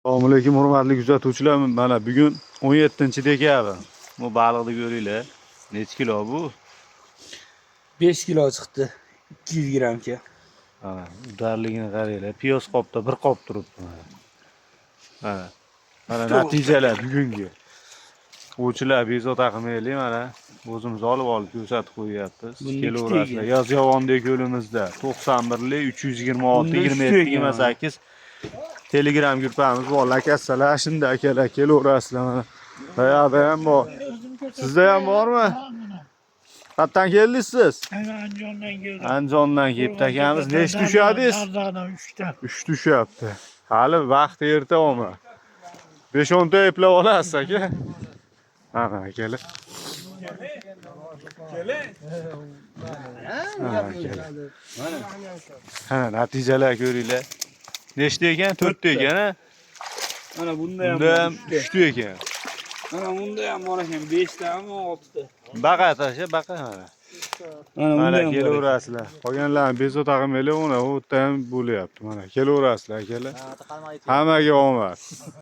Assalomu alaykum, hurmatli kuzatuvchilar. Mana bugun 17 dekabr. Bu baliqni ko'ringlar. Necha kilo bu? 5 kilo chiqdi. 200 grammga. Mana udarligini qaranglar. Piyoz qopda bir qop turibdi mana. Mana. Mana natijalar bugungi. Ovchilar bezovta qilmaylik, mana o'zimiz olib olib ko'rsatib qo'yyapmiz. Bunda ikkita Kelaverasizlar. ekan. Yozyovondek yo'limizda 91 326 Bunda uchta 27 ekan. 28 Telegram gruppamiz bor. Lakassalar shunda akalar, kelaverasizlar mana. Buyoqda ham bor. Sizda ham bormi? Qayerdan keldingiz siz? Andijondan keldim. Andijondan kelibdi akamiz. Nechta ushladingiz? Dardadan 3 ta. 3 tushyapti. Hali vaqt erta olma. 5-10 ta eplab olasiz, aka. Ana akalar. Ana akalar. Mana natijalar ko'ringlar. Nechta ekan? 4 ta ekan, ha? Mana bunda ham Bunda ham 3 3 ta ekan. Mana bunda ham bor ekan, 5 tami, 6 ta. Baqa tasha, baqa mana. Mana bunda Mana ham bor ekan. kelaverasizlar. Qolganlarni bezovta qilmanglar, uni u yerda ham bo'lyapti. Mana kelaverasizlar, akalar. Hammaga omad.